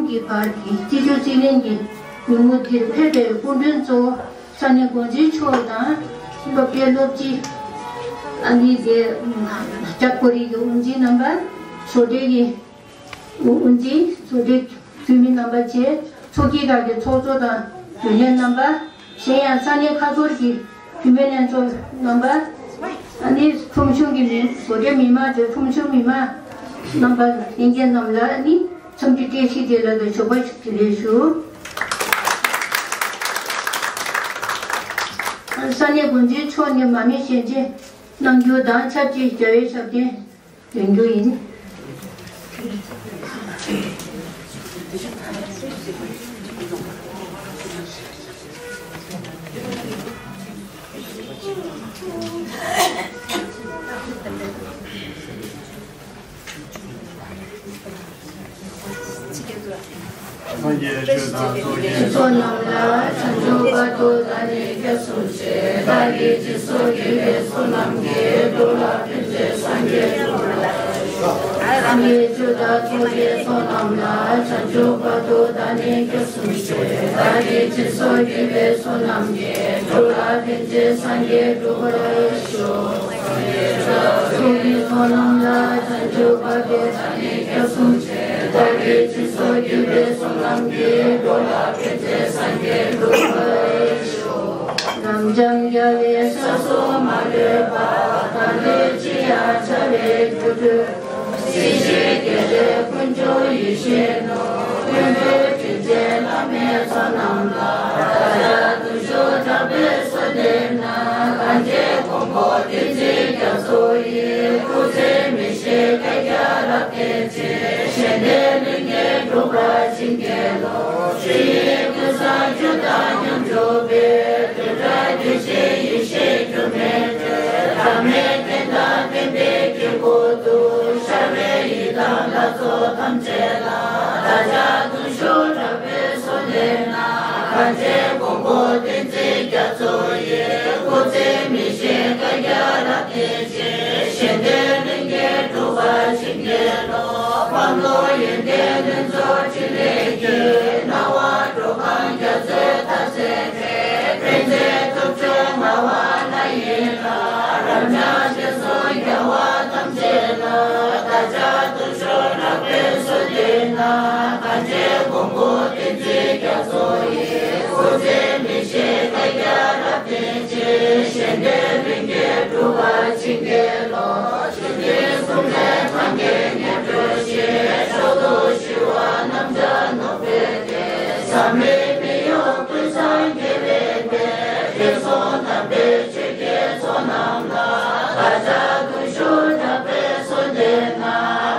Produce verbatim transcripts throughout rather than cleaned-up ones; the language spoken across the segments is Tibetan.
གྱི་བར་གྱི་རྩིས་སྤྲོད་རྩིས་ལེན་གྱི་ཉིན་མོ་འདིར་ཕེབས་པའི་སྐུ་མགྲོན་གཙོ་བོ་ས་གནས་འགོ་འཛིན་མཆོག་དང་། སློབ་གྲྭའི་སློབ་སྤྱི། ཨ་ནི་དེ་ལྕགས་ཁོ་རི་གི་དབུ་འཛིན་རྣམ་པ། བཟོ་གྲྭའི་དབུ་འཛིན། བཟོ་གྲྭའི་འཐུས་མི་རྣམ་པ་བཅས། ཚོགས་སྐྱིད་ཁང་གི་ཚོགས་གཙོ་དང་རྒྱུན་ལས་རྣམ་པ། གཞན་ཡང་ས་གནས་ཁག་ཚོར་གྱི་བུད་མེད་ལྷན་ཚོགས་རྣམ་པ། ཨ་ནི་ཁྲོམ་གཞུང་གི་མི། བཟོ་གྲྭའི་མི་མང་དང་ཁྲོམ་གཞུང་མི་མང་རྣམ་པ། ལྷན་རྒྱས་རྣམས་ལ་ཨ་ནི་འཚམས་འདྲི་བཀྲ་ཤིས་བདེ་ལེགས་དང་ཞོགས་པ་བདེ་ལེགས་ཞུ། ས་གནས་འགོ་འཛིན་མཆོག་ནས་མ་དངུལ་ཞལ་འཛོམས་གནང་རྒྱུ་དང་ཆབས་ཅིག་རྒྱལ་བའི་ཞབས་བརྟན། ཡོང་རྒྱུ་ཡིན། སངས་རྒྱས་ཆོས་དང་ཚོགས་ཀྱི་མཆོག་རྣམས་ལ། བྱང་ཆུབ་བར་དུ་བདག་ནི་སྐྱབས་སུ་མཆི། བདག་གིས་སྦྱིན་སོགས་བགྱིས་པའི་ཚོགས་རྣམས་ཀྱིས། འགྲོ་ལ་ཕན་ཕྱིར་སངས་རྒྱས་འགྲུབ་པར་ཤོག། སངས་རྒྱས་ཆོས་དང་ཚོགས་ཀྱི་མཆོག་རྣམས་ལ། བྱང་ཆུབ་བར་དུ་བདག་ནི་སྐྱབས་སུ་མཆི། བདག་གིས་སྦྱིན་སོགས་བགྱིས་པའི་ཚོགས་རྣམས་ཀྱིས། འགྲོ་ལ་ཕན་ཕྱིར་སངས་རྒྱས་འགྲུབ་པར་ཤོག། སངས་རྒྱས་ཆོས་དང་ཚོགས་ཀྱི་མཆོག་རྣམས་ལ། བྱང་ཆུབ་བར་དུ་བདག་ནི་སྐྱབས་སུ་མཆི། བདག་གིས་སྦྱིན་སོགས་བགྱིས་པའི་ཚོགས་རྣམས་ཀྱིས། འགྲོ་ལ་ཕན་ཕྱིར་སངས་རྒྱས་འགྲུབ་པར་ཤོག། རབ་འབྱམས་རྒྱལ་བའི་ཞབས་སུ་མ་ལུས་པ། གང་འདུལ་ཅི་ཡང་བྱ་བའི་སྒྱུ་འཕྲུལ། སྲིད་ཞིའི་དགེ་ལེགས་ཀུན་འབྱུང་ཡེ་ཤེས་ནོར། ཀུན་འདུས་དྲིན་ཅན་བླ་མའི་ཚོགས་རྣམས་ལ། བདག་ཅག་བརྟུལ་ཞུགས་དྲག་པོས་གསོལ་འདེབས་ན། གང་བྱེད་མགོན་པོ་བསྟན་འཛིན་རྒྱ་མཚོ་ཡི། སྐུ་ཚེ་མི་ཤིགས་བསྐལ་བརྒྱར་རབ་བརྟན་ཅིང་། གཞན་དོན་ལྷུན་གྱིས་འགྲུབ་པར་བྱིན་གྱིས་རློབས། ཆོས་དབྱིངས་ཀུན་བཟང་ཆོས་དང་མཉམ་འཇོག་པའི། བདུད་དགྲ་འདུལ་བྱེད་ཡེ་ཤེས་སྒྱུ་མའི་སྒྲོན། བླ་མའི་བསྟན་དང་བསྟན་པའི་དཀྱིལ་འཁོར་དུ། ཤར་བའི་ཡི་དམ་ལྷ་ཚོགས་ཐམས་ཅད་ལ། བདག་ཅག་བརྟུལ་ཞུགས་དྲག་པོས་གསོལ་འདེབས་ན། གང་བྱེད་མགོན་པོ་བསྟན་འཛིན་རྒྱ་མཚོ་ཡི། སྐུ་ཚེ་མི་ཤིགས་བསྐལ་བརྒྱར་རབ་བརྟན། གཞན་དོན་ལྷུན་གྱིས་འགྲུབ་པར་བྱིན་གྱིས་རློབས། སྤངས་རྟོགས་ཡོན་ཏན་ལྷུན་རྫོགས་ཕྲིན་ལས་ཀྱིས། སྣང་བ་འགྲོ་གང་རྒྱ་མཚོའི་མཐའ་ཚད་མེད། ཕན་མཛད་ཐུབ་བྱུང་ངག་དབང་ལྷ་ཡི་ལྷ། རབ་འབྱམས་དྲིན་གཟོ་རྒྱལ་བ་ཐམས་ཅད་ལ། བདག་ཅག་བརྟུལ་ཞུགས་དྲག་པོས་གསོལ་འདེབས་ན། གང་བྱེད་མགོན་པོ་བསྟན་འཛིན་རྒྱ་མཚོ་ཡི། སྐུ་ཚེ་མི་ཤིགས་བསྐལ་བརྒྱར་རབ་བརྟན། གཞན་དོན་ལྷུན་གྱིས་འགྲུབ་པར་བྱིན་གྱིས་རློབས། ཆོས་ཀུན་གསུང་རབ་གྲངས་ཀྱིས་ཉེར་བསྒྲོན་ཞིང་། མཆོག་ཏུ་ཞི་བ་རྣམ་དག་ནོར་བུས་བརྒྱན། ཟག་མེད་མི་གཡོ་ཀུན་བཟང་རྒྱལ་བའི་གདན། བསྐལ་གསུམ་དམ་པའི་ཆོས་ཀྱི་མཆོག་རྣམས་ལ། བདག་ཅག་བརྟུལ་ཞུགས་དྲག་པོས་གསོལ་འདེབས་ན།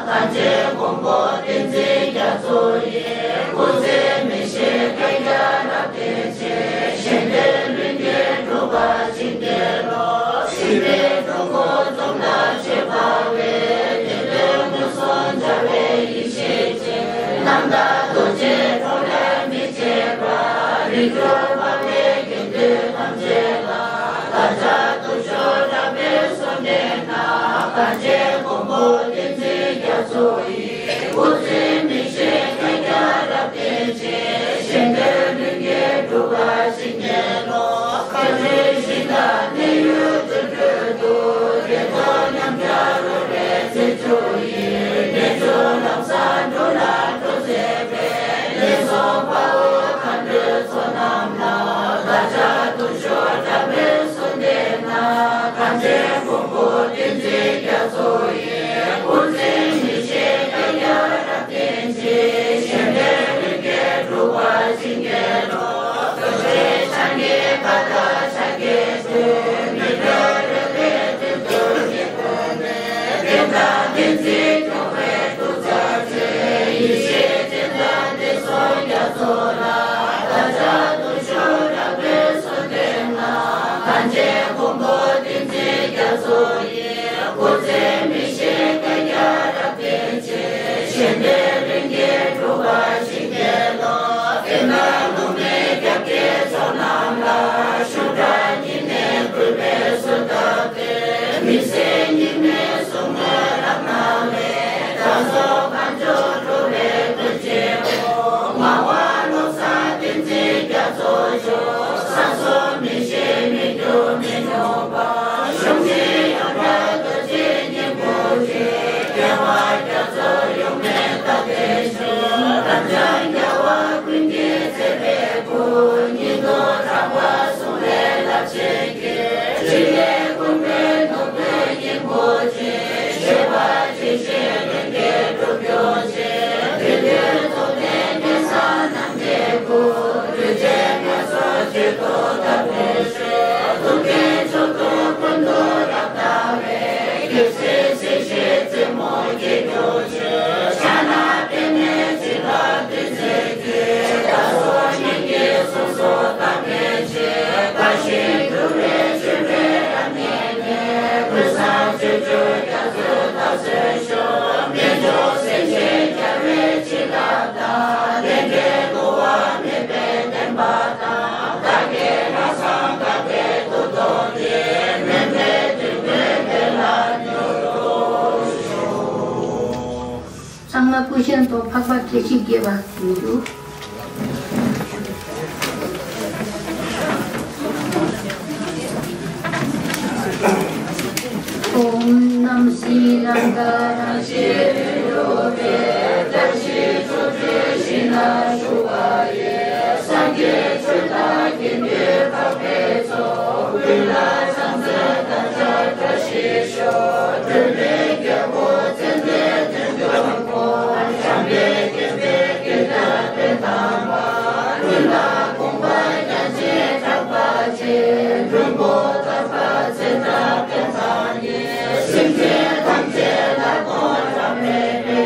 གང་བྱེད་མགོན་པོ་བསྟན་འཛིན་རྒྱ་མཚོ་ཡི། སྐུ་ཚེ་མི་ཤིགས་བསྐལ་བརྒྱར་རབ་བརྟན། གཞན་དོན་ལྷུན་གྱིས་འགྲུབ་པར་བྱིན་གྱིས་རློབས། སྲིད་པའི་འཁྲུལ་འཁོར་འཛོམས་དང་བཅས་པ་བས། བདེ་སྟོང་མངོན་སུམ་འཇའ་བའི་ཡེ་ཤེས་ཅན། རྣམ་དག་རྡོ་རྗེའི་ཁྲོ་ལས་མི་ཕྱེད་པ། རིགས་དྲུག་འཕགས་པའི་དགེ་འདུན་ཐམས་ཅད་ལ། བདག་ཅག་བརྟུལ་ཞུགས་དྲག་པོས་གསོལ་འདེབས་ན། གང་བྱེད་མགོན་པོ་བསྟན་འཛིན་རྒྱ་མཚོ་ཡི། སྐུ་ཚེ་མི་ཤིགས་བསྐལ་བརྒྱར་རབ་བརྟན། གཞན་དོན་ལྷུན་གྱིས་འགྲུབ་པར་བྱིན་གྱིས་རློབས། མཁའ་འགྲོའི་ཞིང་དང་གནས་ཡུལ་ཚུལ་ཁྲིམས་དུ། བདེ་སྟོང་ཉམས་ཀྱང་རོལ་པའི་རྩེ་མཆོག་ཡིན། རྣལ་འབྱོར་ལམ་བཟང་འགྲོ་ལ་སྤྲོ་མཛད་པའི། ལེགས་སོ་དཔའ་བོ་མཁའ་འགྲོའི་ཚོགས་རྣམས་ལ། བདག་ཅག་བརྟུལ་ཞུགས་དྲག་པོས་གསོལ་འདེབས་ན། གང་བྱེད་མགོན་པོ་བསྟན་འཛིན་རྒྱ་མཚོ་ཡི། སྐུ་ཚེ་མི་ཤིགས་བསྐལ་ ཚང་མ་སྐུ་བཞེངས་ཐོག་འཕགས་པ་བཀྲ་ཤིས་བརྒྱད་པ་ཡིན་འདུག་ཨོཾ་ནམ་ཤི་རང་ག་རང་ཤི་རིག་རུ་པའི་བཀྲ་ཤིས་ཆོ་འཕྲུལ་ཞིག་ན་ཞུ་བ་ཡི། སངས་རྒྱས་ཆོས་བདག་དགེ་འདུན་འཕགས་པའི་ཚོགས། ཀུན་ལ་ཕྱག་འཚལ་བདག་ཅག་བཀྲ་ཤིས་ཤོག་སྒྲོལ་མའི་རྒྱལ་པོ་ཙནྡན་དོན་གྲུབ་ཁོ། བྱམས་པའི་སྤྱན་ཟེར་སྐད་གྲགས་དཔལ་དམ་པ། ཀུན་ལ་དགོངས་པ་རྒྱ་ཆེར་གྲགས་པ་ཆེ། མགོན་པོ་ཐར་པ་ཚེ་བདག་དཔལ་དང་ཉེ། སེམས་ཅན་ཐམས་ཅད་ལ་དོན་དག་མེད་པའི།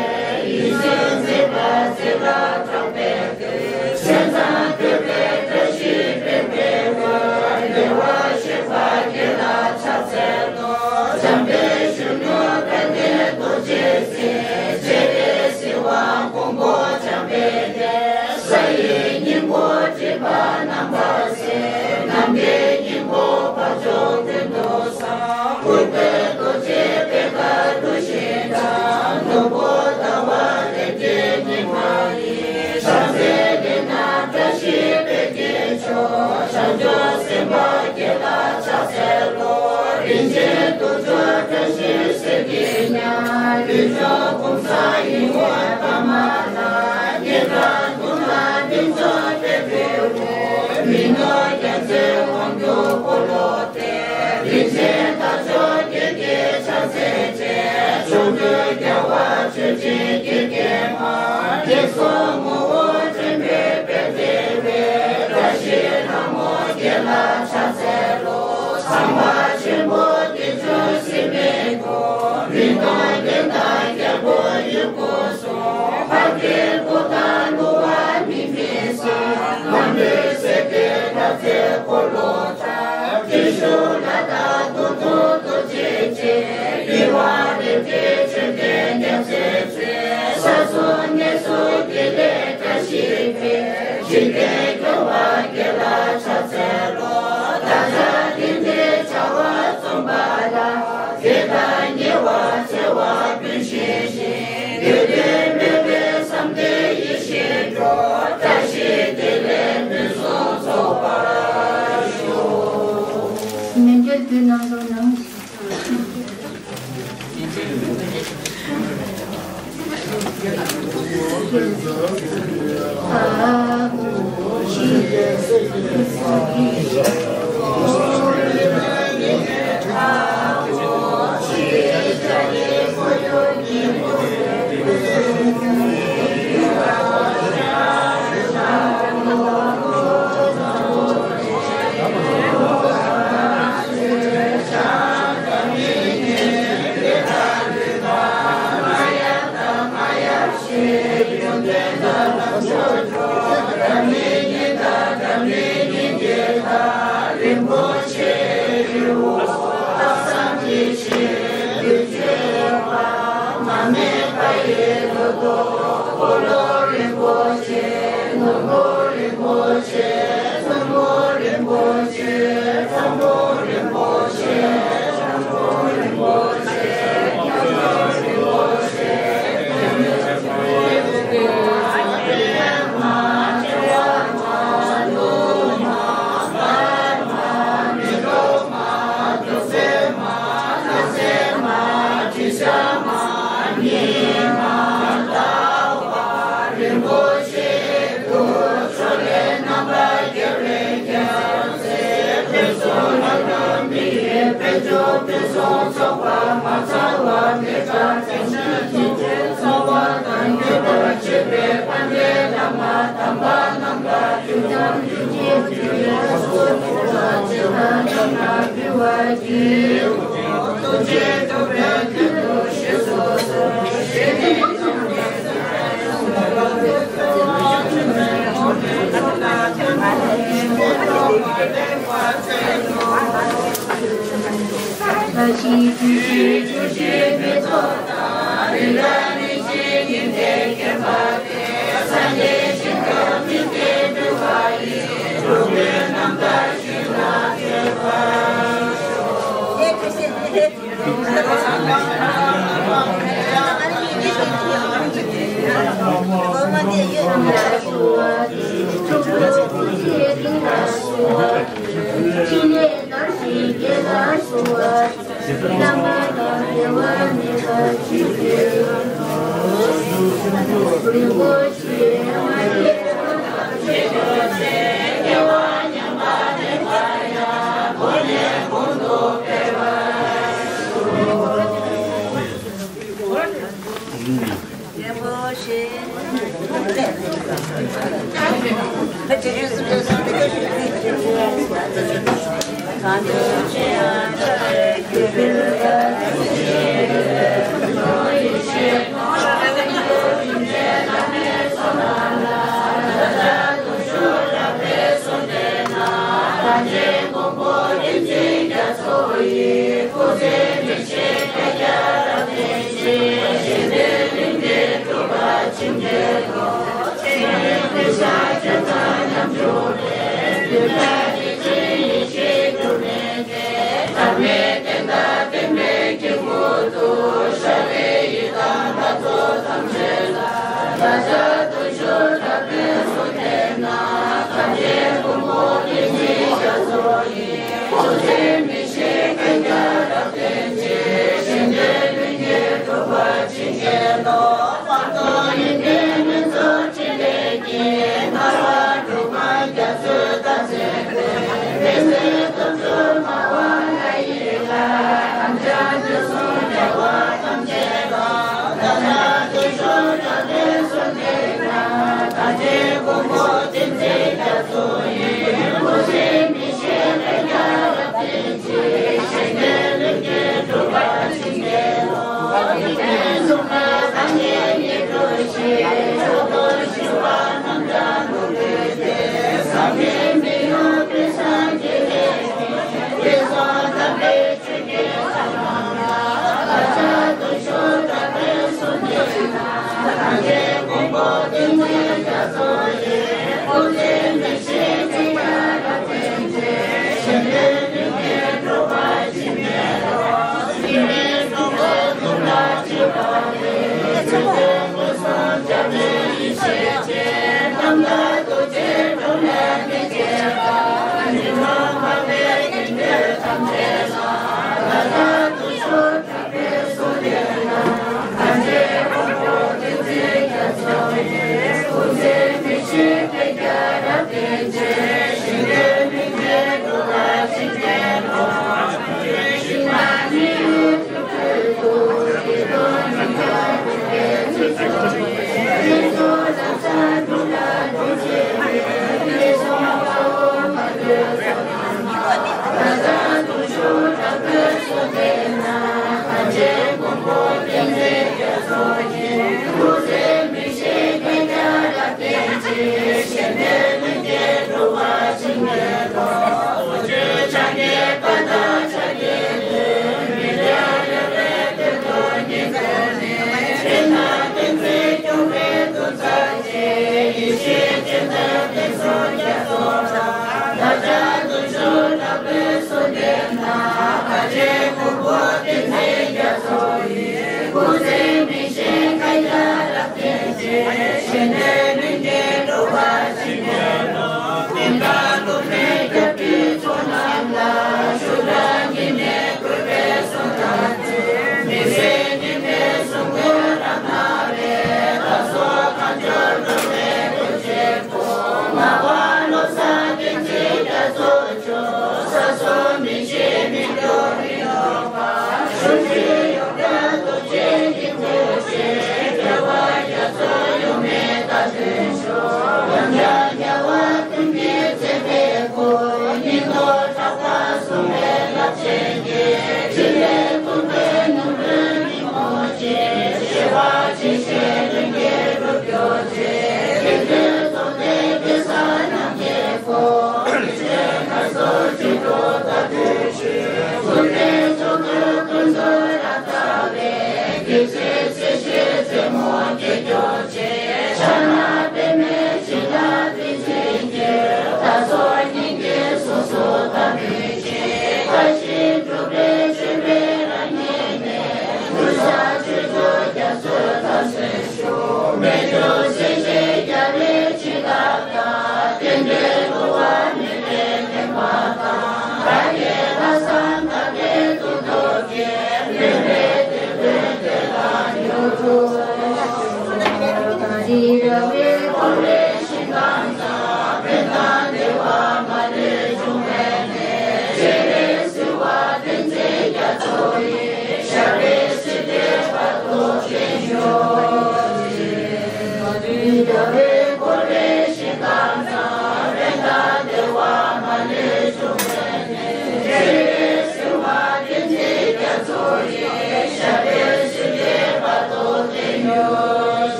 ཡིད་བཞིན་མཛེས་པ་ཚེ་རབས་གྲགས་པའི་མགོན། སེམས་ཙམ་སྤྲུལ་པའི་བཀྲ་ཤིས་སྤེལ་བའི་མགོན། བདེ་བར་གཤེགས་པ་དགེ་ལ་ཕྱག་འཚལ་ལོ། འཇམ་དཔལ་གཞོན་ནུ་དཔལ་ལྡན་རྡོ་རྗེ་སེམས། སྤྱན་རས་གཟིགས་དབང་མགོན་པོ་འཇམ་དཔལ་དཔལ། ས་ཡི་སྙིང་པོ་སྒྲིབ་པ་རྣམ་པར་སེལ། ནམ་མཁའི་སྙིང་པོ་འཕགས་མཆོག་ཀུན་ཏུ་བཟང་། འཕགས་པའི་རྡོ་རྗེ་པད་དཀར་གྲུ་བཞི་འདྲ། ནོར་བུ་ཟླ་བ་ལེགས་བྲིས་ཉི་མ་ཡིས། བྱང་རྩེ་ལས་རྣམས་བཀྲ་ཤིས་དཔལ་གྱི་མཆོག་བྱང་ཆུབ་སེམས་དཔའ་དགེ་ལ་ཕྱག་འཚལ་ལོ། རིན་ཆེན་དུར་ཁྲོད་བཀྲ་ཤིས་གསེར་གྱི་ཉ། ལུས་སྦྱོང་བུམ་བཟང་ཡིད་འོང་པདྨ་ལ། སྙན་གྲགས་དུང་ལ་མཐིང་མཛོད་དཔལ་བེའུ། མི་ནོར་རྒྱལ་མཚན་དབང་སྒྱུར་འཁོར་ལོ་བརྟན། རིན་ཆེན་དར་ལྕོག་རྒྱན་གྱི་ཕྱག་འཚལ་བཅས། ཆོ་འཕྲུལ་རྒྱལ་བ་མཆོག་སྦྱིན་སྐྱེས་ཀྱི་མ། བགེགས་སོགས་ངོ་བོ་འདྲེན་པའི་དཔལ་བརྩེ་བའི། བཀྲ་ཤིས་ལྷ་མོ་དགེ་ལ་ཕྱག་འཚལ་ལོ། ཚངས་པ་ཆེན་པོ་དེ་བཞིན་སྲིད་མེད་མགོན། མི་མཐོང་རྒྱན་དང་རྒྱལ་པོ་ཡུལ་ཀུན་སྲུང་། འཕགས་པའི་སྐུ་དང་བསླུ་བ་མི་མེད་ས། ལྷ་མོའི་སྲས་ཏེ་དགྲ་རྩད་འཁོར་ལོ་བྲལ། བརྟུལ་ཞུགས་ལ་དྭགས་རྡོར་དྲུག་རྡོ་རྗེ་ཅན། ཡུལ་དབང་རལ་གྲིའི་མཆོད་རྟེན་རྒྱ་མཚོའི་ཚལ། ས་གསུམ་གནས་སུ་དགེ་ལེགས་བཀྲ་ཤིས་འཕེལ། འཇིག་རྟེན་སྐྱོང་བ་དགེ་ལ་ཕྱག་འཚལ་ལོ། བདག་ཅག་དེང་འདིར་བྱ་བ་རྩོམ་པ་ལ། བདེ་དང་ཉེ་བར་འཚེ་བ་ཀུན་ཞི་ཞིང་། དགེ་འདུན་མོས་པའི་བསམ་དོན་ཡིད་བཞིན་འགྲུབ། བཀྲ་ཤིས་བདེ་ལེགས་ཕུན་སུམ་ཚོགས་པར་ཤོག་སྨོན་འདུན་གནང་རོགས་གནང་།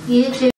ངའི་ཆེ།